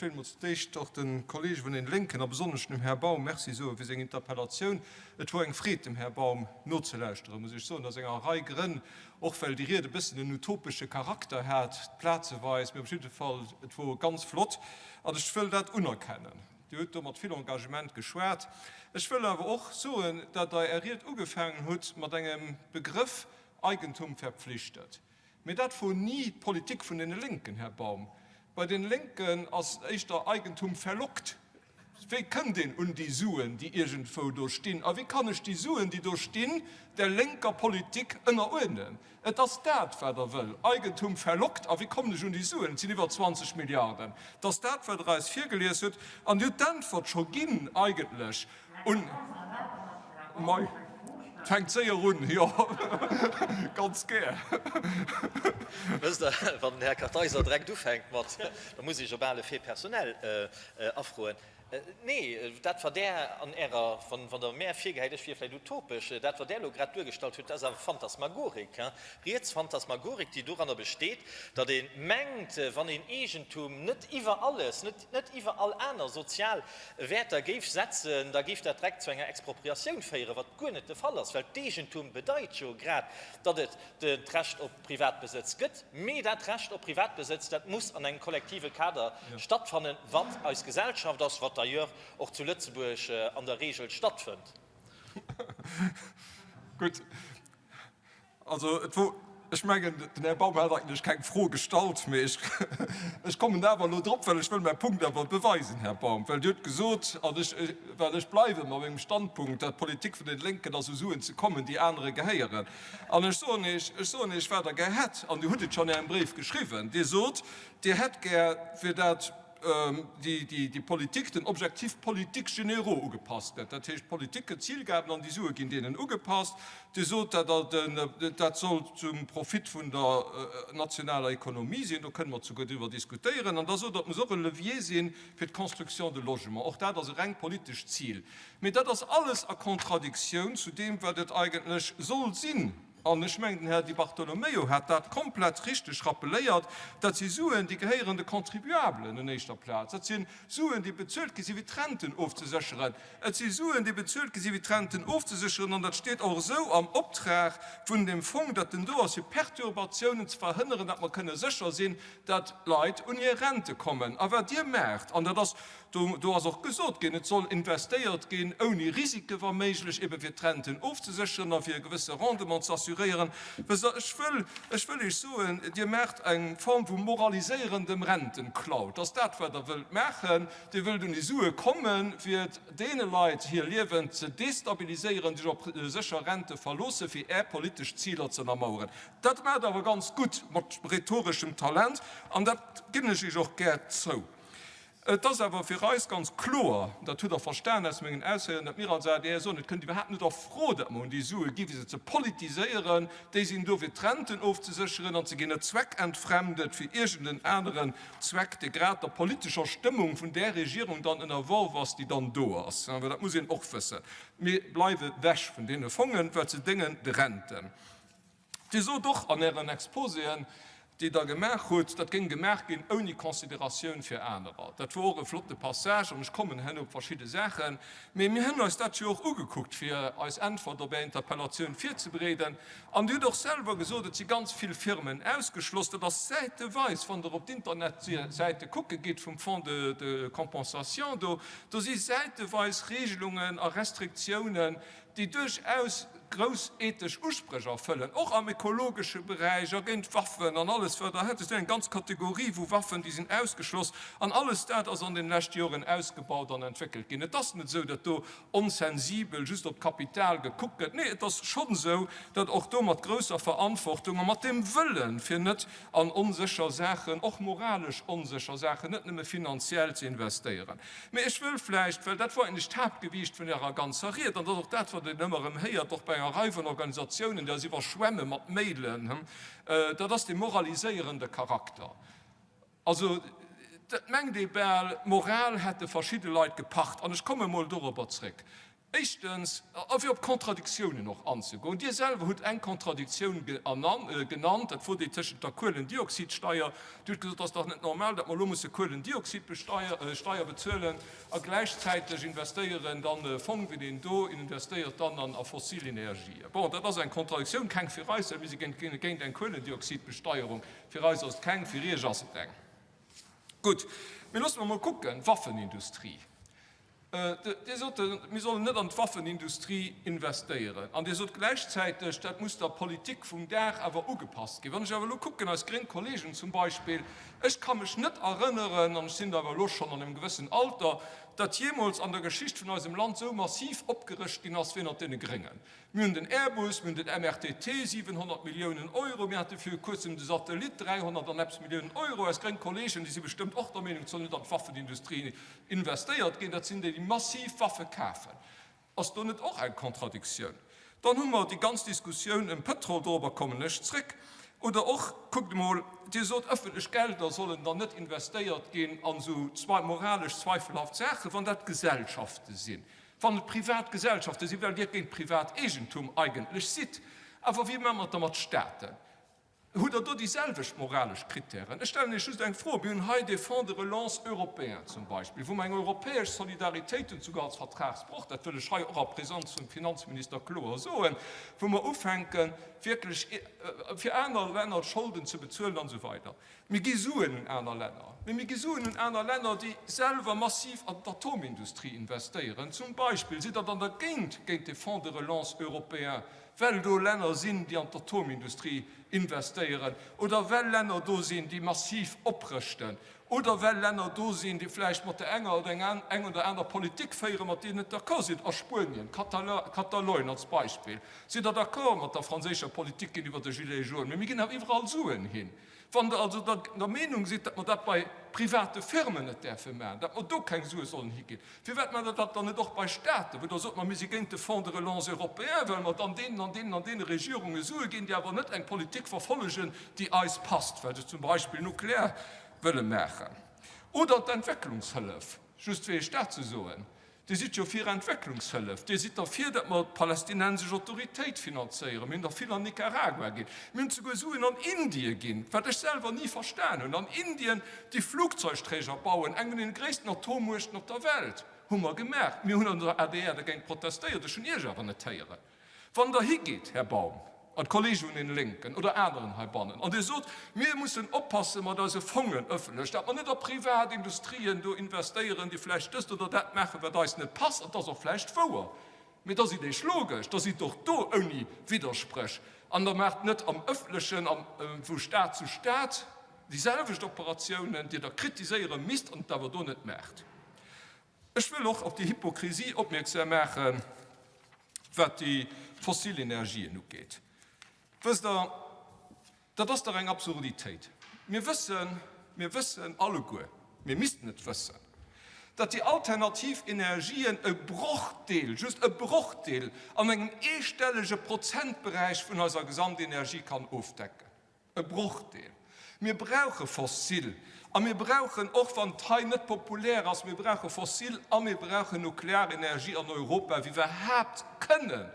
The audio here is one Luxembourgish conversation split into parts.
wéilt emol zudéischt och de Kollege vun den Lénken a besonnesch dem Här Baum Merci soe fir seng Interpellatioun. Et wor eng Freed, dem Här Baum nozelauschteren, muss ech soen, aus enger Rei Grënn, och well déi Ried e bëssen en utopesche Charakter hat, plazeweis, mee op jidde Fall, et wor ganz flott an ech wëll dat unerkennen. Dir hutt do mat vill Engagement geschwat. Ech wëll awer och soen, datt Der Är Ried ugefaangen hutt mat engem Begrëff, Eigentum verpflichtet. Mee dat wor ni d'Politik vun deene Lénken, Här Baum. Bei deene Lénken ass éischter Eigentum verlockt. Wéi kënnt een un déi Suen, déi iergendwou do stinn? A wéi kann ech déi Suen, déi do stinn, der lénker Politik ënneruerdnen? Et ass dat, wat Der wëll. Eigentum verlockt. A wéi kommen ech un déi Suen? Et sinn iwwer 20 Milliarden. Et ass dat, wat Der eis virgelies hutt. An Dir hutt d'Äntwert scho ginn eigentlech un. Mei, et fänkt séier un, jo, ganz gär. Wësst Der, wann den Här Kartheiser direkt ufänkt mat, da muss ech jo bal e Fait personnel afroen. Nee, dat wat Der an Ärer, wann Der mär virgehäit, ech wier vläicht utopesch, dat wat Der elo grad duergestallt hutt, dat ass awer Phantasmagorik, riets Phantasmagorik, déi doranner besteet, datt ee mengt, wann een Eegentum net iwwer alles, net net iwwer all aner sozial Wäerter géif setzen, da géif dat direkt zu enger Expropriatioun féieren, wat guer net de Fall ass, well d'Eegentum bedeit jo grad, datt et d'Recht op Privatbesëtz gëtt. Mee dat Recht op Privatbesëtz, dat muss an engem kollektive Kader stattfannen, wat eis Gesellschaft ass, wat d'ailleurs och zu Lëtzebuerg an der Regel stattfënnt. Gutt. Also et wor, ech mengen, den Här Baum hat eigentlech keng Fro gestallt, mee ech, ech kommen awer elo drop, well ech wëll mäi Punkt awer beweisen, Här Baum, well Dir hutt gesot, an ech, well ech bleiwe mat mengem Standpunkt, dat d'Politik vun den Lénken ass, u Suen ze kommen, déi anere gehéieren. An ech soen Iech, ech soen Iech, wat Der gär hätt, an Dir hutt et scho an Ärem Bréif geschriwwen, Dir sot, Dir hätt gär, fir dat déi Politik den Objectifs politiques généraux ugepasst gëtt. Dat heescht, d'Politik gëtt Zilgaben an déi Sue ginn deenen ugepasst. Dir sot, dat soll zum Profit vun der nationaler Ekonomie sinn, do kënne mer souguer driwwer diskutéieren. An da sot Der, et muss och e Levier si fir d'Construction de logements. Och dat ass e reng politescht Zil. Mee dat ass alles a Contradictioun zu deem, wat et eigentlech soll sinn. An ech mengen, den Här Di Bartolomeo hat dat komplett richteg rappeléiert, dat si Suen, déi gehéieren de Contribuablen un éischter Plaz. Dat si Suen, déi bezuelt gi si fir d'Renten ofzesécheren. Et si Suen, déi bezuelt gi si fir d'Renten ofzesécheren. An dat steet och esou am Optrag vun deem Fong, datt en do ass, fir Perturbatiounen ze verhënneren, datt mer kënne sécher sinn, datt d'Leit un hir Rente kommen. A wat Dir maacht, an dat ass Do ass och gesot ginn, et soll investéiert ginn ouni Risike wa méiglech, ebe fir d'Renten ofzesécheren a fir e gewësse Rendement ze assuréieren. Wësst Der, ech wëll, ech wëll Iech soen, Dir maacht eng Form vu moraliséierendem Rentenklau. Et ass dat, wat Der wëllt maachen. Dir wëllt un déi Sue kommen, fir deene Leit hir Liewen ze destabiliséieren, déi sech op sécher Rente verloossen, fir Är politesch Ziler ze ënnermaueren. Dat maacht Der awer ganz gutt mat rhetoreschem Talent, an dat ginn ech Iech och gär zou. Et ass awer fir eis ganz kloer, dat hutt Der verstan aus mengen Ausféierungen, datt mir als adr soen, et kënnt iwwerhaapt net a Fro, datt mer un déi Sue gi fir se ze politiséieren. Déi sinn do fir d'Renten ofzesécheren an se ginn net zweckentfremdet fir iergend en aneren Zweck, dee grad der politescher Stëmmung vun där Regierung dann ënnerworf ass, déi dann do ass. Well dat muss een och wëssen. Mir bleiwe wech vun deene Fongen, well se déngen de Renten. Dir sot och an Ären Exposéen, déi Der gemaach hutt, dat géing gemaach ginn ouni Consideratioun fir anerer. Dat wor och e flotte Passage an ech kommen herno op verschidde Saachen. Mee mir hunn eis dat jo och ugekuckt, fir eis Äntwert op Är Interpellatioun virzebereeden. An Dir hutt och selwer gesot, et si ganz vill Firmen ausgeschloss. Dat ass säiteweis, wann Der op d'Internetsäite kucke gitt vum Fonds de compensation do, do si säiteweis Regelungen a Restriktiounen, déi duerchaus grouss ethesch Uspréch erfëllen, och am ekologesche Beräich a géint Waffen an alles wat Der hätt. Et sinn eng ganz Kategorie vu Waffen, déi sinn ausgeschloss an alles dat ass an den leschte Joren ausgebaut an entwéckelt ginn. Et ass net esou, datt do onsensibel just op d'Kapital gekuckt gëtt. Nee, et ass schonn esou, datt och do mat grousser Verantwortung a mat dem Wëllen, fir net an onsécher Saachen, och moralesch onsécher Saachen, net nëmme finanziell ze investéieren. Mee ech wëll vläicht, well dat wor eigentlech d'Haaptgewiicht vun Ärer ganzer Ried, an dat ass och dat, wat een ëmmer erëm héiert, och bei enger Rei vun Organisatiounen, déi eis iwwerschwemme mat Mailen, dat ass dee moraliséierende Charakter. Also, dat mengt ee bal, d'Moral hätte verschidde Leit gepacht. An ech komme mol dorobber zréck. Éischtens, a fir op d'Kontradiktiounen och anzegoen, Dir selwer hutt eng Kontradiktioun genannt, dat wor déi tëschent der Kuelendioxidsteier. Dir hutt gesot, et ass dach net normal, datt mer elo musse Kuelendioxidsteier bezuelen a gläichzäiteg investéieren dann e Fong wéi deen do investéiert dann an a fossil Energien. Bon, dat ass eng Kontradiktioun, keng fir eis, well mir si géint eng Kuelendioxidbesteierung. Fir eis ass et keng, fir Iech ass et eng. Gutt, mee loosse mer emol kucken, d'Waffenindustrie. Dir sot, mir sollen net an d'Waffenindustrie investéieren. An Dir sot gläichzäiteg, dat muss der Politik vum Dag awer ugepasst ginn. Wann ech awer elo kucken, eis gréng Kollegen zum Beispill, ech ka mech net erënneren, an ech sinn awer elo schonn an engem gewëssen Alter, datt jeemools an der Geschicht vun eisem Land esou massiv opgerëscht ginn ass wéi ënnert deene Gréngen. Mir hunn den Airbus, mir hunn den MRTT, 700 Milliounen Euro, mir hate viru kuerzem de Satellit, 300 an eppes Milliounen Euro. Eis gréng Kollegen, déi si bestëmmt och der Meenung, et soll net an d'Waffenindustrie investéiert ginn, dat sinn déi, déi massiv Waffe kafen. Ass do net och eng Kontradiktioun? Dann hu mer déi ganz Diskussioun ëm Pëtrol, dorobber kommen ech zréck. Oder och, kuckt emol, Dir sot, ëffentlech Gelder sollen dann net investéiert ginn an esou moralesch zweifelhaft Saachen, wann dat Gesellschafte sinn, wann et privat Gesellschafte sinn, well Dir géint Privateegentum eigentlech sidd. Awer wéi maache mer et da mat Staaten? Hutt Der do déi selwecht moralesch Kritären? Ech stellen Iech just eng Fro. Mir hunn hei dee Fonds de relance européen zum Beispill, wou mer eng europäesch Solidaritéit hunn, souguer als Vertragsbroch, dat wëll ech hei och a Presenz vum Finanzminister kloer soen, wou mer ufänken, wierklech fir aner Länner d'Scholden ze bezuelen an esou weider. Mir gi Suen un aner Länner, mee mir gi Suen un aner Länner, déi selwer massiv an d'Atomindustrie investéieren. Zum Beispill sidd Der dann dergéint, géint de Fonds de relance européen, well do Länner sinn, déi an d'Atomindustrie investéieren, oder well Länner do sinn, déi massiv oprëschten, oder well Länner do sinn, déi vläicht mat der enger oder eng oder aner Politik féieren, mat deenen net d'accord sidd. A Spuenien, Kataloin als Beispill, sidd Der d'accord mat der franséischer Politik géintiwwer de Gilets jaunes, mee mir ginn awer iwwerall Suen hin. Wann Der also der Meenung sidd, datt mer dat bei private Firmen net däerfe maachen, datt mer do keng Sue sollen higinn, firwat maacht Der dat dann net och bei Staaten, wou Der sot, ma mir si géint de Fonds de relance européen, well mer dann deenen an deenen an deene Regierunge Sue ginn, déi awer net eng Politik verfollegen, déi eis passt, well se zum Beispill nuklear wëlle maachen? Oder d'Entwécklungshëllef, just fir Iech dat ze soen. Dir sidd jo fir Entwécklungshëllef. Dir sidd derfir, datt mer d'palästinensesch Autoritéit finanzéieren. Mir hunn der vill an Nicaragua ginn. Mir hunn souguer Suen an Indie ginn, wat ech selwer ni verstan hunn. An Indien, déi Flugzeugträger bauen, eng vun deene gréissten Atommuechten op der Welt, hu mer gemaach. Mir hunn an der adr dergéint protestéiert. Ech hunn Iech awer net héieren. Wann Der higitt, Här Baum, an d'Kollege vun deene Lénken oder aneren heibannen, an Dir sot, mir mussen oppasse mat eise Fongen ëffentlech, datt mer net a privat Industrien do investéieren, déi vläicht dëst oder dat maachen, wat eis net passt, an et ass och vläicht wouer, mee da sidd Iech logesch, da sidd och do ouni Widderspréch an da maacht net am Ëffentlechen, vu Stat zu Stat, déi selwecht Operatiounen, déi Der kritiséiere misst an et awer do net maacht. Ech wëll och op déi Hypokrisie opmierksam maachen, wat déi fossil Energien ugeet. Wësst Der, dat ass dach eng Absurditéit. Mir wëssen, mir wëssen alleguer, mir missten et wëssen, datt déi alternativ Energien e Brochdeel, just e Brochdeel an engem eestellege Prozentberäich vun eiser Gesamtenergie kann ofdecken. E Brochdeel. Mir brauche fossil a mir brauchen, och wann et hei net populär ass, mir brauche fossil a mir brauchen nuklear Energie an Europa, fir iwwerhaapt kënnen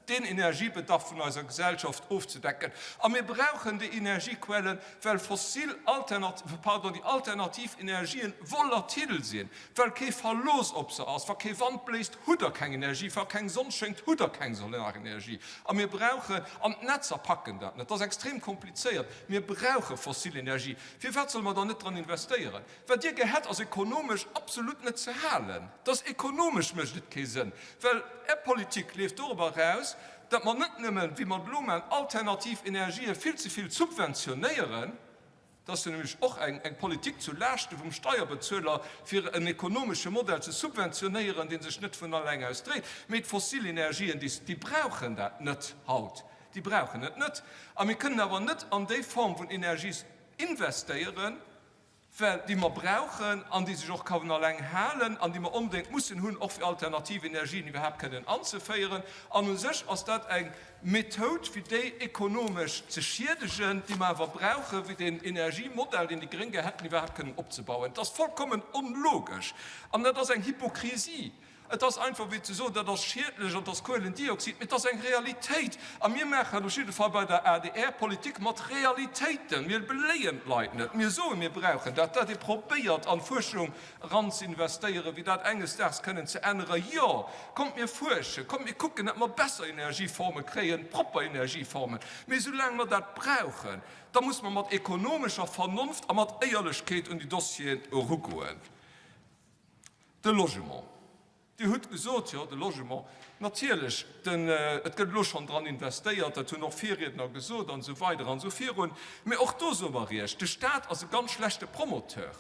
deen Energiebedarf vun eiser Gesellschaft ofzedecken. A mir brauchen déi Energiequellen, well fossil alternat, pardon, déi alternativ Energien volatil sinn, well kee Verlooss op se ass. Wa kee Wand bléist, hutt Der keng Energie, wa keng Sonn schéngt, hutt Der keng Solarenergie. A mir brauchen, an d'Netzer packen dat net, dat ass extrem komplizéiert, mir brauche fossil Energie. Firwat solle mer dann net dran investéieren? Wat Dir gär hätt, ass ekonomesch absolut net ze halen. Dass ekonomesch mécht et kee Sënn, well Är Politik leeft dorobber eraus, datt mer net nëmmen, wéi mer et elo maachen, alternativ Energië vill ze vill subventionéieren, Dat ass jo nämlech och eng Politik zu Laaschte vum Steierbezueler, fir en ekonomesche Modell ze subventionéieren, dee sech net vun alleng aus dréit. Mee d'fossil Energien, déi brauchen dat net haut. Déi brauchen et net. A mir kënnen awer net an déi Form vun Energie investéieren, well déi mer brauchen an déi sech och ka vun alleng halen an déi mer onbedéngt mussen hunn, och fir alternativ Energien iwwerhaapt kënnen anzeféieren. An u sech ass dat eng Methoud, fir déi ekonomesch ze schiedegen, déi mer awer brauchen, fir deen Energiemodell, deen déi Gréng gär hätten, iwwerhaapt kënnen opzebauen. Dat ass vollkommen onlogesch an dat ass eng Hypokrisie. Et ass einfach wéi ze soen, dat ass schiedlech an et ass Kuelendioxid, mee et ass eng Realitéit. A mir maachen op jidde Fall bei der adr Politik mat Realitéiten. Mir beléien d'Leit net. Mir soen, mir brauchen dat, dat ee probéiert an Fuerschung eran ze investéieren, fir dat enges Daags kënnen ze änneren. Jo, kommt mir fuerschen, kommt mir kucken, datt mer besser Energieforme kréien, propper Energieformen. Mee soulaang mer dat brauchen, da muss mer mat ekonomescher Vernonft a mat Éierlechkeet un déi Dossieren erugoen. De Logement. Dir hutt gesot, jo, de Logement, natierlech, den, et gëtt elo schonn dran investéiert, dat hunn och Virriedner gesot an esou weider an esou virun. Mee och do soe mer Iech, de Stat ass e ganz schlechte Promoteur.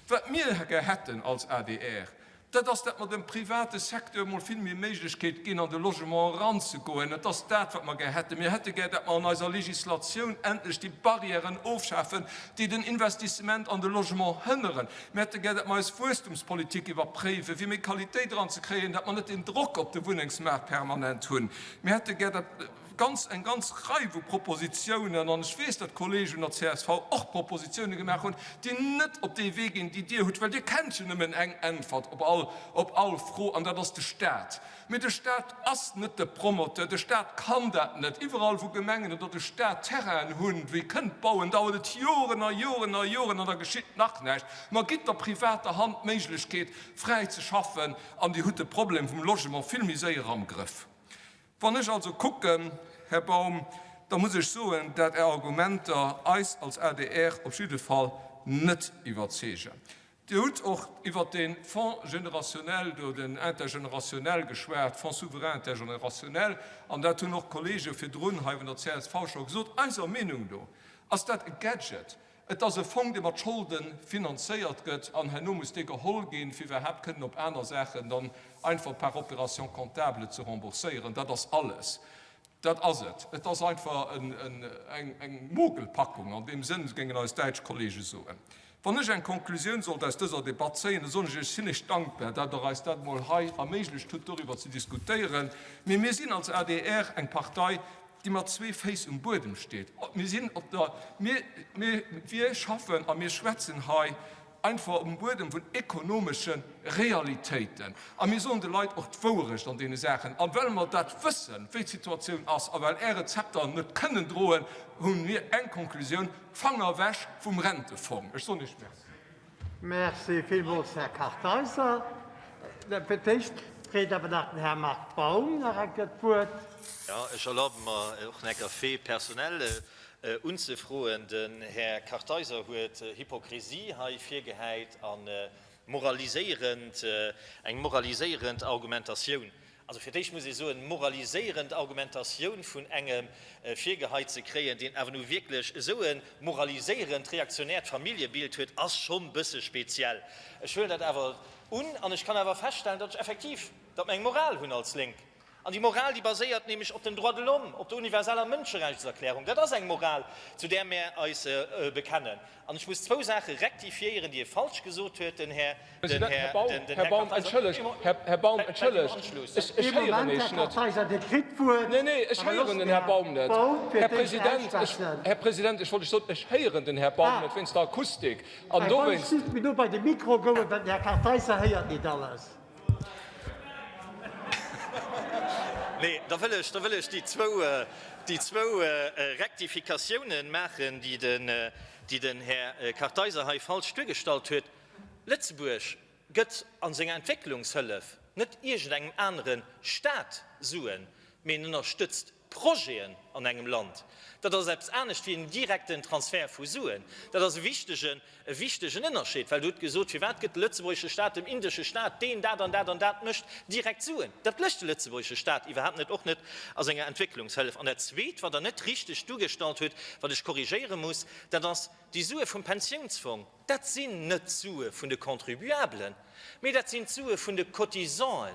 Wat mir gär hätten als adr, dat ass, dat mer dem private Secteur emol vill méi Méiglechkeet ginn, an de Logement eranzegoen. Et ass dat, wat mer gär hätten. Mir hätte gär, dat mer an eiser Législatioun endlech déi Barrièren ofschafen, déi den Investissement an de Logement hënneren. Mir hätte gär, datt mer eis Wuesstumspolitik iwwerpréiwen, fir méi Qualitéit eranzekréien, datt mer net deen Drock op de Wunnengsmaart permanent hunn. Mir hätte gär, datt ganz, eng ganz Rei vu Propositionen, an ech weess, datt d'Kollege vun der csv och Propositionen gemaach hunn, déi net op dee Wee ginn, déi Dir hutt, well Dir kennt jo nëmmen eng Äntwert op all, op all Fro, an dat ass de Stat. Mee de Stat ass net de Promoteur, de Stat kann dat net. Iwwerall wou Gemengen oder de Stat Terrainen hunn, wou ee kënnt bauen, dauert et Joren a Joren a Joren an da geschitt nach näischt. Ma gitt der privater Hand d'Méiglechkeet, fräi ze schaffen an Dir hutt de Problem vum Logement vill méi séier am Grëff. Wann ech also kucken, Här Baum, da muss ech soen, dat Är Argumenter eis als adr op jidde Fall net iwwerzeegen. Dir hutt och iwwert dee Fonds générationnel do, den intergénérationnel geschwat, Fonds souverain intergénérationnel, an dat hunn och d'Kollege virdrun hei vun der csv scho gesot. Eiser Meenung no ass dat e Gadget. Et ass e Fong, dee mat Scholde finanzéiert gëtt, an herno muss dee geholl ginn, fir iwwerhaapt kënnen op aner Saachen dann einfach par opération comptable ze rembourséieren. Dat ass alles. Dat ass et. Et ass einfach eng Mogelpackung an deem Sënn, géingen eis däitsch Kollege soen. Wann ech eng Konklusioun sollt aus dëser Debatt zéien, da soen ech Iech, sinn ech dankbar, dat Der eis dat emol hei erméiglecht hutt, doriwwer ze diskutéieren. Mee mir sinn als adr eng Partei, déi mat zwee Féiss um Buedem steet. Mir sinn op der, mir, mir, wir schaffen a mir schwätzen hei einfach um Buedem vun ekonomesche Realitéiten. A mir soen de Leit och d'Wouerecht an deene Saachen. A well mer dat wëssen, wéi d'Situatioun ass, a well Är Rezepter net kënnen droen, hu mir eng Konklusioun, Fanger ewech vum Rentefong! Ech soen Iech Merci. Merci villmools, Här Kartheiser. Fir d'éischt freet awer nach den Här Marc Baum nach eng Kéier d'Wuert. Jo, ech erlabe mer och nach e Fait personnel unzefroen. Den Här Kartheiser huet Hypokrisie hei virgehäit a moraliséierend, eng moraliséierend Argumentatioun. Also fir d'éischt muss ee soen, moraliséierend Argumentatioun vun engem virgeheit ze kréien, deen awer nu wierklech esou e moraliséierend reaktionäert Familljebild huet, ass schonn bësse speziell. Ech huelen dat awer un an ech kann awer feststellen, datt ech effektiv, datt mer eng Moral hunn als Lénk. An déi Moral, déi baséiert nämlech op den Droits de l'homme, op der universeller Mënscherechtserklärung. Dat ass eng Moral, zu där mär eis bekennen. An ech muss zwou Saache rektifiéieren, déi e falsch gesot huet, den Här, den Här, den Här Baum, entschëllegt, Här Baum, entschëllegt, ech, ech héieren Iech net. Nee, nee, ech héieren den Här Baum net. Här President, ech, Här President, ech wollt lech soen, ech héieren den Här Baum net wéinst der Akustik. An dowéinst. Méi no bei de Mikro goen, well den Här Kartheiser héiert nit alles. Nee, da wëll ech, da wëll ech déi zwou, déi zwou Rektifikatiounen maachen, déi den, déi den Här Kartheiser hei falsch duergestallt huet. Lëtzebuerg gëtt a senger Entwécklungshëllef net iergendengem anere Stat Suen, mee en ënnerstëtzt Projeten an engem Land. Dat ass eppes anescht wéi en direkten Transfert vu Suen. Dat ass e wichtegen, e wichtegen Ënnerscheed, well Der hutt gesot, Firwat gëtt de lëtzebuergesche Stat dem indesche Stat, deen dat an dat an dat mécht, direkt Suen? Dat mécht de lëtzebuergesche Stat iwwerhaapt net, och net a senger Entwécklungshëllef. An dat Zweet, wat Der net richteg duergestallt hutt, wat ech korrigéiere muss, dat ass déi Sue vum Pensiounsfong. Dat sinn net d'Sue vun de Contribuablen, mee dat sinn d'Sue vun de Cotisanten.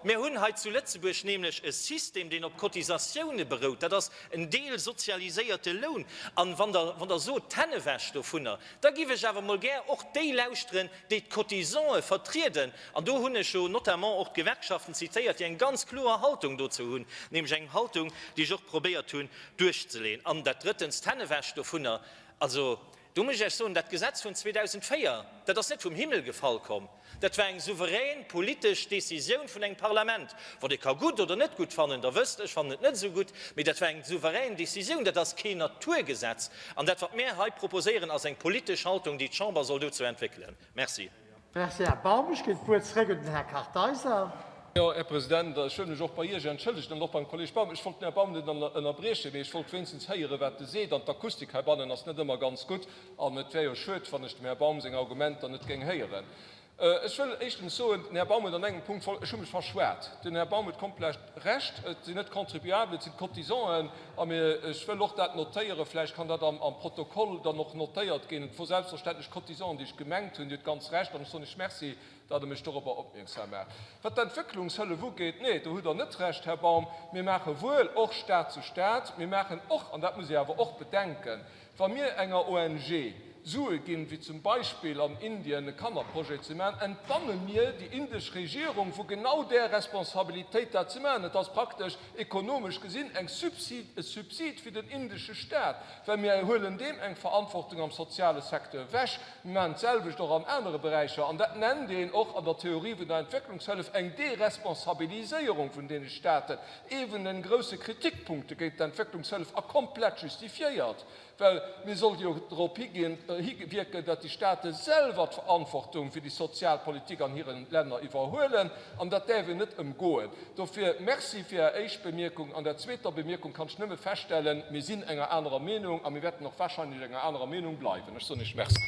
Mir hunn hei zu Lëtzebuerg nämlech e System, deen op Cotisatioune berout. Dat ass en Deel sozialiséierte Loun. An wann Der, wann Der sot, d'Hänn ewech dovunner, da giff ech awer emol gär och déi lauschteren, déi d'Cotisantë vertrieden. An do hunn ech jo notamment och d'Gewerkschaften zitéiert, déi eng ganz kloer Haltung dozou hunn, nämlech eng Haltung, déi ech och probéiert hunn duerchzeleeën. An dat Drëttens, d'Hänn ewech dovunner, also. Do muss ech Iech soen, dat Gesetz vun 2004, dat ass net vum Himmel gefall komm, dat war eng souverän politesch Décisioun vun engem Parlament, wat ee ka gutt oder net gutt fannen, Der wësst, ech fannen et net esou gutt, mee dat war eng souverän Décisioun, dat ass keen Naturgesetz. An dat, wat mär hei proposéieren, ass eng politesch Haltung, déi d'Chamber soll dozou entwéckelen. Merci. Merci, Här Baum. Ech ginn d'Wuert zréck un den Här Kartheiser. Jo, Här President, ech wëll mech och bei Iech entschëllegen an och beim Kolleg Baum. Ech wollt den Här Baum net ënnerbriechen, mee ech wollt wéinstens héieren, wat e seet. An d'Akustik heibannen ass net ëmmer ganz gutt an et wär jo schued, wann ech dem Här Baum seng Argumenter net géing héieren. Ech wëll éischtens soen, den Här Baum huet an engem Punkt voll, ech hu mech verschwat, den Här Baum huet komplett Recht, et sinn net d'Contribuablen, et sinn d'Cotisanten. A mir, ech wëll och dat notéieren, vläicht kann dat am Protokoll dann och notéiert ginn, et wor selbstverständlech d'Cotisanten, déi ech gemengt hunn. Dir hutt ganz Recht an ech soen Iech Merci, datt Der mech dorobber opmierksam maacht. Wat d'Entwécklungshëllef ugeet, nee, do hutt Der net Recht, Här Baum, mir maache wuel och Stat zu Stat, mir maachen och, an dat muss ee awer och bedenken, Wa mir enger ONG Sue ginn, wéi zum Beispill an Indien e Kannerprojet ze maachen, entbanne mir déi indesch Regierung vu genau där Responsabilitéit, dat ze maachen. Et ass praktesch, ekonomesch gesinn, eng Subsid, e Subsid fir den indesche Staat, well mir huelen deem eng Verantwortung am soziale Secteur ewech. Mir maachen d'selwecht och an anere Beräicher. An dat nennt een och an der Theorie vun der Entwécklungshëllef eng Deresponsabiliséierung vun deene Staaten. Ee vun den grousse Kritikpunkte géint d'Entwécklungshëllef, a komplett justifiéiert, well mir sollte jo drop hiwierken, datt déi Staate selwer d'Verantwortung fir déi sozial Politik an hiren Länner iwwerhuelen, an dat däerf een net ëmgoen. Dofir Merci fir Är éischt Bemierkung. An der zweeter Bemierkung kann ech nëmme feststellen, mir sinn enger anerer Meenung a mir wäerten och wahrscheinlech enger anerer Meenung bleiwen. Ech soen Iech Merci.